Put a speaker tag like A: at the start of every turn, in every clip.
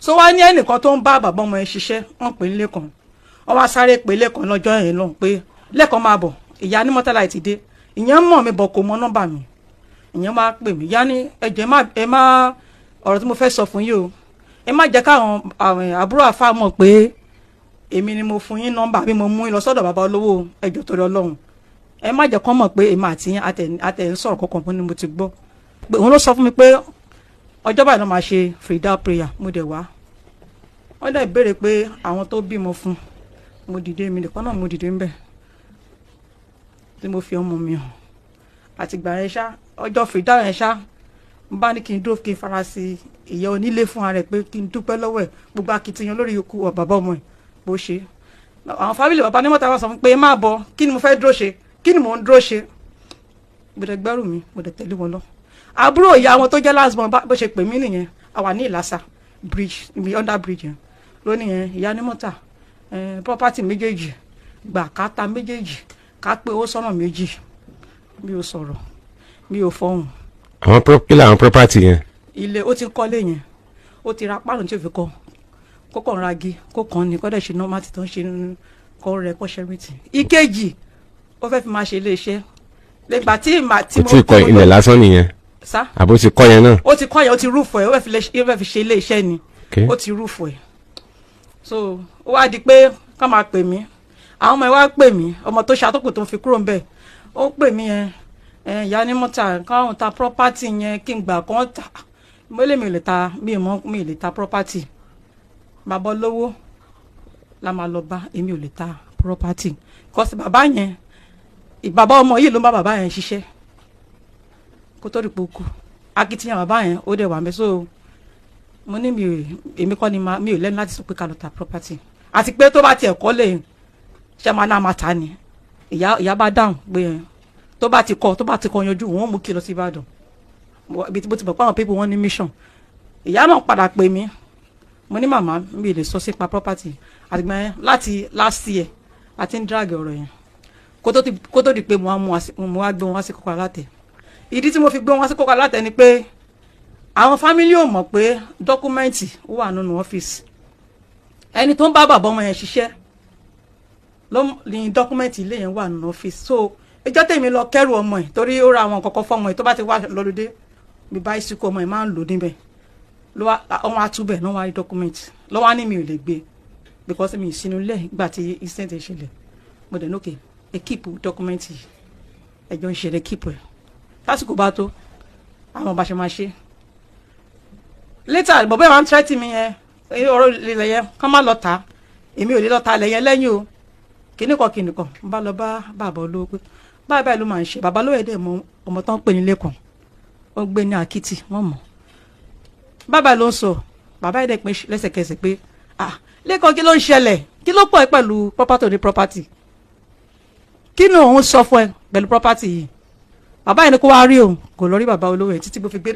A: So wá ní ẹnìkan tó ń bá bàbá ọmọ yẹn ṣiṣẹ́, wọ́n pè ní Lẹ́kàn. Wọ́n wá sáré pé Lẹ́kàn lọ́jọ́ yẹn lọ́hùn pé Lẹ́kàn, máa bọ̀, ìyá ní mọ́tàlá ti dé. Ìyẹn mọ̀ mi bọ̀, kò mọ nọ́mbà mi. Ìyẹn máa pè mí, ìyá ní ẹjọ́, ẹ má ọ̀rọ̀ tí mo fẹ́ sọ fún yín o, ẹ má jẹ́ káwọn àwọn àbúrò àfa mọ̀ pé èmi ni mo fún yín nọ́mbà bí mo mú yín lọ sọ́dọ̀ bàbá olówó. Ẹjọ́, torí Ọlọ́run, ẹ má jẹ́ kán mọ̀ pé èmi àti yín àtẹ̀ ń sọ̀rọ̀ kọ̀ọ̀kan fún ni mo ti gbọ́ pé òun ló sọ fún mi pé ọjọ́ báyìí ló máa ṣe fìdá prayer. Mo dẹ̀ wá, wọ́n dẹ̀ béèrè pé àwọn tó bímọ fún. Mo dìde, mi nìkan náà mo dìde ńbẹ̀ tí mo fi ọmọ mi hàn. Àtìgbà yẹn ṣá, ọjọ́ fìdá yẹn ṣá, n bá ní kí n dúró, kí n fara sí ìyá onílé fún ara ẹ̀ pé kí n dúpẹ́ lọ́wọ́ ẹ̀, gbogbo akitiyan lórí ikú bàbá ọmọ ẹ̀ bó ṣe. Àwọn family bàbá nímọ̀ta wá sọ fún pé má bọ̀. Kí ni mo fẹ́ dúró ṣe? Kí ni mò ń dúró ṣe? Mo dẹ̀ gbẹ́rù mi, mo dẹ̀ tẹ̀lé wọn lọ. Àbúrò ìyá wọn tó jẹ́ last born, bó ṣe pè mí nìyẹn. A wà ní Ìlàsà bridge, ibi under bridge yẹn lónìí yẹn. Ìyá nímọ̀ta, property méjèèjì gbà, ká ta méjèèjì, ká pé owó sọ́nà méjì. Mi ò sọ̀rọ̀, mi ò fọhùn.
B: Àwọn kí làwọn property yẹn?
A: Ilé ó ti kọ́lé yẹn, ó ti ra páànù tí ò fi kọ́, kó kàn ra igi, kó kàn ní kó dẹ̀ ṣe normal tí tó ń ṣe kọ́ rẹ̀, kó ṣe everything. Ìkejì, ó fẹ́ fi máa ṣe ilé iṣẹ́ lẹ́gbà tí ìmà tí
B: Kò tí ì kọ́, ilẹ̀ lásán nìyẹn?
A: Sá?
B: Àbó ti kọ́ yẹn náà?
A: Ó ti kọ́ yẹn, ó ti roof ẹ̀, ó fẹ́ fi ṣe ilé iṣẹ́ ni. Ó ti roof ẹ̀. So ó wá di pé ká máa pè mí, àwọn ọmọ ẹ wá pè mí. Ọmọ tó ṣàtòkù tó ń fi kúrò ń bẹ̀, ó pè mí yẹn, ẹ ìyá ní mọ́tà, káwọn ta property yẹn, kí n gbà kán ta. Mo lè mi ò lè ta, mi ò mọ, mi ò lè ta property. Bàbá olówó la máa lọ bá, èmi ò lè ta property kọ́sì. Bàbá yẹn, bàbá ọmọ yìí ló ń bá bàbá yẹn ṣiṣẹ́ kó tó rí pé ó kú. Akitiyan bàbá yẹn, ó dẹ̀ wà mí. So mo ní mi ò, èmi kọ́ ni ma, mi ò lẹ́nu láti sọ pé ká lọ ta property, àti pé tó bá tiẹ̀ kọ́ lè ṣe máa náà máa ta ni. Ìyá bá dáhùn pé ẹ, tó bá ti kọ́ yanjú, òun ó mú kí lọ sí Ìbàdàn. Ibi tí mo ti mọ̀ pé àwọn people wọn ní mission. Ìyá náà padà pè mí. Mo ní màmá, mi lè sọ sípa property. Àtìgbà yẹn, láti last year, àti ń drag ọ̀rọ̀ yẹn kó tó di pé mo wá gbé wọn wá sí Kókó Alátẹ. Ìdí tí mo fi gbé wọn wá sí Kókó Alátẹ ni pé àwọn family ò mọ̀ pé document ó wà nínú ọ́fíìsì ẹni tó ń bá bàbá ọmọ yẹn ṣiṣẹ́ ló ní document ilé yẹn wà nínú ọ́fíìsì. So ìjọ́ tèmi lọ kẹ́rù ọmọ ẹ̀, torí ó ra àwọn kọ̀ọ̀kan fọ́mọ ẹ̀ tó bá ti wá lọ́lùdé, bí báyìí ọmọ ẹ̀ máa ń lò níbẹ̀ ló wá, ọmọ àtúbẹ̀ náà wá rí document lọ́wọ́ á ní mi ò lè gbé because mi ì sínú ilé ìgbà tí incident ṣẹlẹ̀. Mo dẹ̀ ní okay, ẹ keep document yìí, ẹjọ́ ń ṣẹlẹ̀, keep ẹ̀, tásìkò bá tó, àwọn bá ṣe máa ṣe. Later, bọ̀bọ́ yẹn máa ń threaten mi yẹn, ọ̀rọ̀ ilẹ̀ yẹn, kán má lọ tà, èmi ò lè lọ ta ilẹ̀ yẹn lẹ́yìn o, kíní kan kíní kan. N bá lọ bá bàbá olówó pé báyìí báyìí ló máa ń ṣe. Bàbá olówó yẹn dẹ̀ mọ ọmọ tó ń pè ní Lẹ́kàn, ó gbé ní Àkìtì, wọ́n mọ̀. Bàbá ló ń sọ, bàbá yẹn dẹ̀ pé lẹ́sẹ̀kẹsẹ̀ pé, "Ah, Lẹ́kàn, kí ló ń ṣẹlẹ̀? Kí ló pọ̀ ẹ́ pẹ̀lú property ní property? Kí ni òun sọ fún ẹ pẹ̀lú property yìí?" Bàbá yẹn ni kó wá rí òun, kò lọ rí bàbá olówó yẹn títí bó fi gbé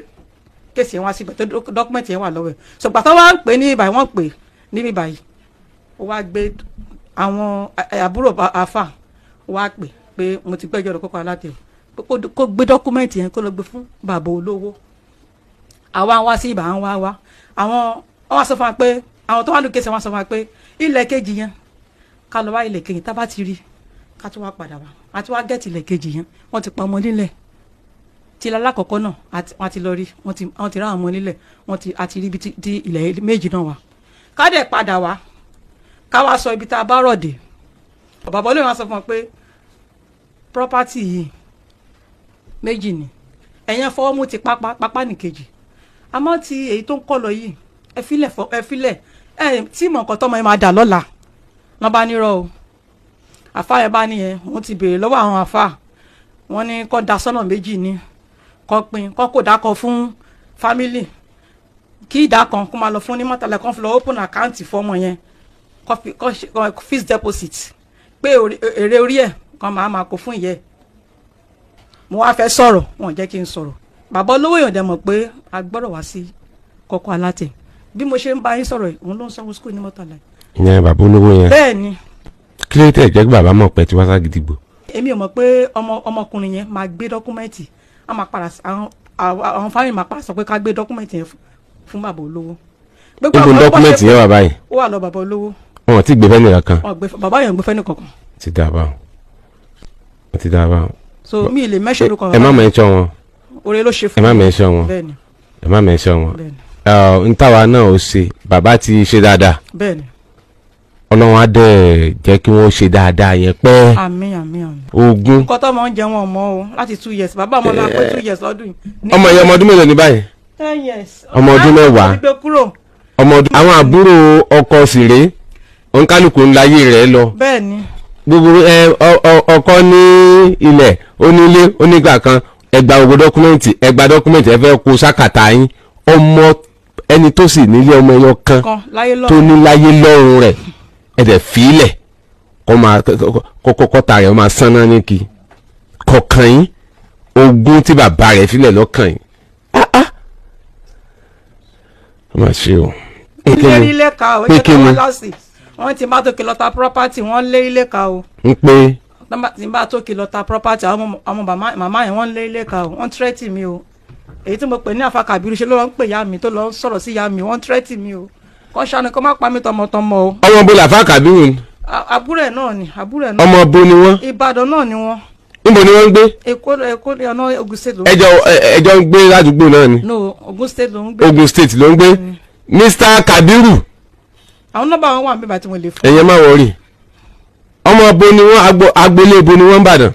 A: case yẹn wá síbẹ̀ tó document yẹn wà lọ́wọ́ ẹ̀. Sọ̀gbà tó wá ń pè ní ibà, wọ́n pè níbí báyìí, ó wá gbé àwọn àbúrò àfà wá pè pé mo ti gbẹ́jọ́ lọ Kókó Alátẹ o, kó gbé document yẹn, kó lọ gbé fún bàbá olówó. Àwa ń wá sí ibà, ń wá wá àwọn, wọ́n wá sọ fún wa pé àwọn tó wà ní case, wọ́n sọ fún wa pé ilẹ̀ kejì yẹn, ká lọ wá ilẹ̀ kejì. Tá bá ti rí, ká tún wá padà wá àti wá get ilẹ̀ kejì yẹn. Wọ́n ti pa ọmọ nílẹ̀ tí ilẹ̀ alákọ̀ọ́kọ́ náà, wọ́n ti lọ rí, wọ́n ti rá àwọn ọmọ nílẹ̀, wọ́n ti àti rí ibi tí ilẹ̀ méjì náà wà. Ká dẹ̀ padà wá, ká wá sọ ibi tá a bá rọ̀ dé. Bàbá olóyè wọn sọ fún wọn pé property yìí méjì ni, ẹ̀yẹn fọwọ́ mú ti pápá pápá nìkejì, àmọ́ ti èyí tó ń kọ́ lọ yìí, ẹ filẹ̀ fọ, ẹ filẹ̀ ẹ tí mọ̀ nǹkan tọ́mọ yẹn máa dà lọ́la. Wọ́n bá nírọ̀ o. Àfa yẹn bá nìyẹn, wọ́n ti béèrè lọ́wọ́ àwọn àfa, wọ́n ní kó da sọ́nà méjì ni, kó pín, kó kó dákọ fún family, kí ìdá kan kó máa lọ fún ní mọ́tàlá, kan fi lọ open account fọ́mọ yẹn, kó fi kó ṣe kó fixed deposit, pé èrè orí ẹ̀ kan máa kó fún ìyẹ́ ẹ̀. Mo wá fẹ́ sọ̀rọ̀, wọn ò jẹ́ kí n sọ̀rọ̀. Bàbá olówó yàn dẹ̀ mọ̀ pé a gbọ́dọ̀ wá sí Kọ́kọ́ Alátẹ. Bí mo ṣe ń bá yín sọ̀rọ̀ yìí, òun ló ń sanwó school ní mọ́tàlá.
B: Ìyẹn bàbá olówó yẹn?
A: Bẹ́ẹ̀ ni.
B: Kí ló tẹ̀ jẹ́ kí bàbá mọ̀ pé tí wọ́n sá gidigbo?
A: Èmi ò mọ̀ pé ọmọkùnrin yẹn máa gbé document, á máa padà àwọn family máa padà sọ pé ká gbé document yẹn fún bàbá olówó. Gbogbo
B: Níbo ni
A: àwọn
B: document yẹn wà báyìí?
A: Ó wà lọ bàbá olówó.
B: Wọn ò tí gbé fẹ́ni kankan?
A: Wọn gbé, bàbá yẹn gbé fẹ́ nìkankan.
B: Ti dà báwọn, ó ti dà báwọn.
A: So mi ì lè mẹ́ṣẹ̀ orúkọ
B: Ẹ má
A: bàbá.
B: mẹ́ńsọ̀ wọn.
A: Oore ló ṣe
B: Ẹ
A: fún
B: má
A: mi.
B: mẹ́ńsọ̀ wọn.
A: Bẹ́ẹ̀ni.
B: Ẹ má mẹ́ńsọ̀ wọn.
A: Bẹ́ẹ̀ni.
B: N táwa náà ó ṣe, bàbá ti ṣe dáadáa.
A: Bẹ́ẹ̀ni.
B: Ọlọ́run á dẹ̀ jẹ́ kí wọ́n ṣe dáadáa yẹn pẹ́.
A: Àmín, àmín, àmín.
B: Ogún.
A: Nǹkan tó máa ń jẹ wọn mọ́ o láti 2 years. Bàbá ọmọ náà pé 2 years lọ́dún yìí.
B: Ọmọ yẹn, ọmọ ọdún mélòó ní báyìí?
A: 10 years.
B: Ọmọ ọdún 10.
A: Mo ti gbé kúrò.
B: Ọmọ ọdún, àwọn àbúrò ọkọ sì rèé, òǹkálùkù ńláyé rẹ̀ lọ.
A: Bẹ́ẹ̀ni.
B: Gbogbo ẹ ọkọ ní ilẹ̀ onílé onígbà kan, ẹ gba gbogbo document, ẹ gba document, ẹ fẹ́ kó sákàtà yín. Ọmọ ẹni tó sì nílé ọmọ ẹyọ kan
A: kan láyé
B: tó
A: lọ́rùn.
B: ní láyé lọ́rùn rẹ̀, ẹ dẹ̀ fílẹ̀ kọ́ máa kọ́kọ́ ta rẹ̀ máa sánná ní kí kọ̀ọ̀kan yín, ogún tí bàbá rẹ̀ filẹ̀ lọ́kàn yín. Ah, ah. Ó mà ṣe o.
A: Ilé ilé ka o.
B: Pé
A: Ẹjẹ́
B: kí
A: tó
B: ni?
A: wá lásì wọ́n ti bá tó kí lọ ta property, wọ́n lé ilé ka o.
B: Ń pé
A: Tí bá tó kí lọ ta property àwọn ọmọ màmá yẹn, wọ́n lé ilé ka o, wọ́n threaten mi o. Èyí tí mo pè ní àfa Kàbírù, ṣe ló lọ ń pè ya mi, tó lọ ń sọ̀rọ̀ sí ya mi. Wọ́n threaten mi o, kọ́ ṣàánú, kọ́ má pa mí tọmọtọmọ o.
B: Ọmọ bo làfà Kàbírù ni?
A: Àbúrò ẹ̀ náà ni, àbúrò ẹ̀ náà.
B: Ọmọ bo ni wọ́n?
A: Ìbàdàn náà ni wọ́n.
B: Níbo ni wọ́n ń gbé?
A: Èkó, Èkó ọ̀nà Ogun State ló ń
B: Ẹjọ́ ẹjọ́ ń gbé ládùúgbò náà ni?
A: No, Ogun State ló ń gbé.
B: Ogun State ló ń gbé, Mr Kabiru.
A: Àwọn nọ́mbà wọn wà níbà tí mo lè fún.
B: Ẹ̀yẹ má worry. Ọmọ bo ni wọ́n? Agboolé bo ni wọ́n ń bàdàn?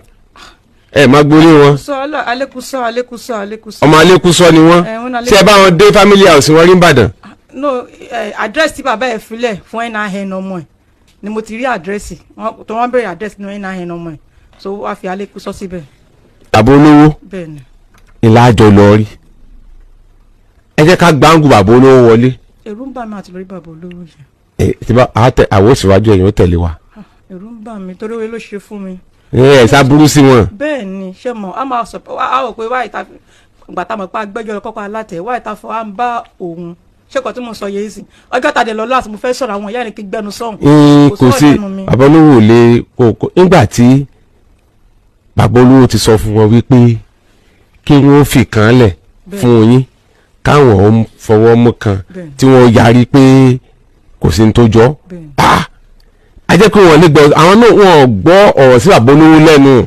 B: Ẹ má gbolé wọn.
A: Sọ alekuso, alekuso, alekuso.
B: Ọmọ Alekuso ni wọ́n.
A: Ẹ, wọ́n ní
B: Ṣé ẹ bá wọn dé family house wọn rí ń bàdàn?
A: No, address tí bàbá ẹ̀ filẹ̀ fún NIN ọmọ ẹ̀ ni mo ti rí address tó wọ́n bẹ̀rẹ̀ address ní NIN ọmọ ẹ̀, so wàá fi alekuso síbẹ̀.
B: Bàbá olówó?
A: Bẹ́ẹ̀ ni.
B: Ìlà àjọ lọ rí. Ẹ jẹ́ ká gbáǹgù bàbá olówó wọlé.
A: Ẹ̀rù ń bà mí àti lórí bàbá olówó yẹn.
B: Ẹ tí bá àtẹ àwọn òṣìwájú, ẹ̀yìn ó tẹ̀lé wa.
A: Ah, ẹ̀rù ń bà mí torí oore ló ṣe fún mi.
B: Ẹ ẹ sá burú sí wọn.
A: Bẹ́ẹ̀ ni, ṣé mọ̀ a máa sọ, a rò pé wáyé ta gbà tá a mọ̀ pé agbẹ́jọ́ lọ kọ́kọ́ alátẹ̀ wáyé ta fọ́ à ń bá òun. Ṣé kò tí mo sọ yé sí ọjọ́ tàdé lọ láti mo fẹ́ sọ̀rọ̀, àwọn ìyá ni kí gbẹnu sọ̀hún.
B: Kò
A: sọ̀rọ̀
B: sí
A: lẹ́nu mi.
B: Bàbá olówó ò lè kò nígbà tí bàbá olówó ti sọ fún wọn wípé kí wọ́n fi kàn lẹ̀ fún yín, káwọn ò fọwọ́ mú kan, tí wọ́n yarí pé kò sí ní tó jọ. Ah, a jẹ́ pé wọ́n lè gbọ́, àwọn náà wọ́n gbọ́ ọ̀rọ̀ sí bàbá olówó lẹ́nu.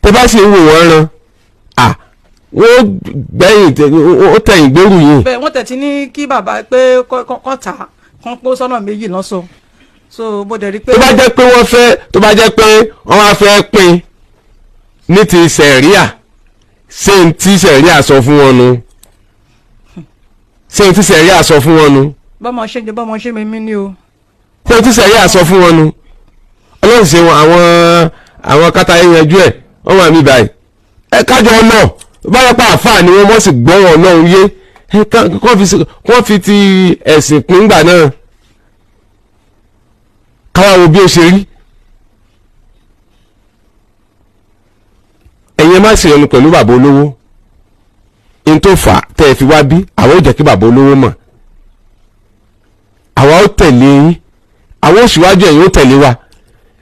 B: Tẹ́ bá sì ń wò wọ́n rán, ah, wọ́n gbẹ̀yìn ó tẹ̀yìn gbèrú yìí.
A: Bẹ́ẹ̀, wọ́n tẹ̀tí ní kí bàbá pé kọ́ tà kán pọ́ sọ́nà méjì lọ́sọ̀, so mo dẹ̀ rí pé.
B: Tó bá jẹ́ pé wọ́n fẹ́, tó bá jẹ́ pé wọ́n wá fẹ́ pín ní ti sẹ̀ríà, ṣé n tí sẹ̀ríà sọ fún wọn nu? Ṣé n tí sẹ̀ríà sọ fún wọn nu?
A: Bọ́mọ ṣe ń jẹ, bọ́mọ ṣe mímí ni o.
B: Ṣé n tí sẹ̀ríà sọ fún wọn nu? Ọlọ́run ṣe wọn, àwọn kátà yẹn yanjú ẹ̀, wọ́n wà mí báyìí. Ẹ kájọ náà báyọ̀ pa àfáà ni wọ́n mọ̀ sí gbọ́ wọn náà yé ẹ kán fi ti ẹ̀sìn pín gbà náà, káwá wo bí ó ṣe rí. Ẹ̀yin ẹ má ṣe ìyọnu pẹ̀lú bàbá olówó. N tó fà á tẹ́ ẹ fi wá bí, àwọn ò jẹ́ kí bàbá olówó mọ̀. Àwa ó tẹ̀lé yín, àwọn òṣìwájú, ẹ̀yin ó tẹ̀lé wa.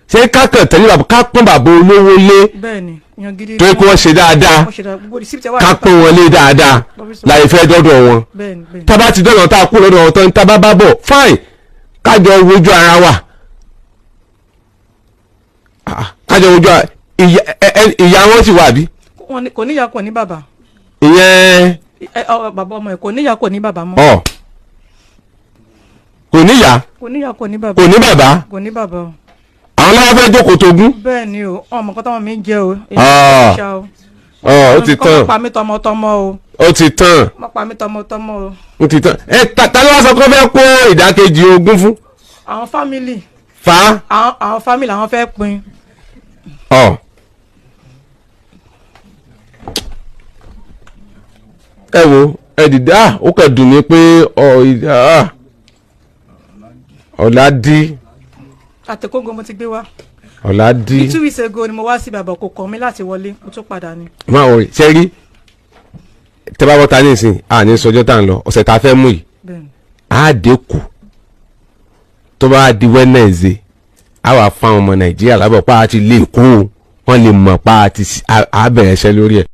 B: Ṣé ká kàn tẹ̀lé bàbá, ká pọ́n bàbá olówó lé?
A: Bẹ́ẹ̀ ni, yan gidi.
B: Tó yẹ kí wọ́n ṣe dáadáa.
A: Wọ́n ṣe dáadáa, gbogbo receipt ẹ̀ wà
B: Ká
A: níta.
B: pọ́n wọn lé dáadáa láì fẹ́ dọ́dọ̀ wọn.
A: Bẹ́ẹ̀ ni, bẹ́ẹ̀ ni.
B: Tá bá ti dọ́dọ̀, tá a kú lọ́dọ̀ wọn tán, tá bá bá bọ̀, fine, kájọ wojú ara wa. Ah, kájọ wojú ara ìyá wọn sì wà bí?
A: Kò níyà, kò ní bàbá.
B: Ìyẹn
A: Bàbá ọmọ ẹ̀ kò níyà, kò ní bàbá mọ́.
B: Ọ kò níyà?
A: Kò níyà, kò ní bàbá.
B: Kò ní bàbá?
A: Kò ní bàbá o.
B: Àwọn làwọn fẹ́ jókòó tógún.
A: Bẹ́ẹ̀ ni o, ọmọ kan táwọn mi ń jẹ o.
B: Ah.
A: Ṣá o.
B: Ọ ó ti
A: Kọ́
B: tán.
A: má pa mí tọmọtọmọ o.
B: Ó ti tán.
A: Má pa mí tọmọtọmọ o.
B: Ó ti tán. Ẹ ta ló wá sọ pé ó fẹ́ kó ìdákejì ogún fún?
A: Àwọn family.
B: Fa.
A: Àwọn family, àwọn fẹ́ pín.
B: Ọ ẹ wo, ẹ dìde. Ah, ó kàn dùn mí pé ọ ah, ọ̀la dí.
A: Àtẹ̀kógo mo ti gbé wá.
B: Ọ̀la dí.
A: Bí 2 weeks ago ni mo wá sí bàbá, kò kàn mí láti wọlé, mo tún padà ni.
B: Máa wọrí, ṣe rí tẹ́ bá bọ́ta nísìn, à ní sọjọ́ tá à ń lọ, ọ̀sẹ̀ tá a fẹ́ mú yìí,
A: Bẹ́ẹ̀ ni.
B: á dínkù. Tó bá di Wednesday, á wà fáwọn ọmọ Nàìjíríà lábọ̀ pa á ti lè kú o, wọ́n lè mọ̀ pa á ti á bẹ̀rẹ̀ iṣẹ́ lórí ẹ̀.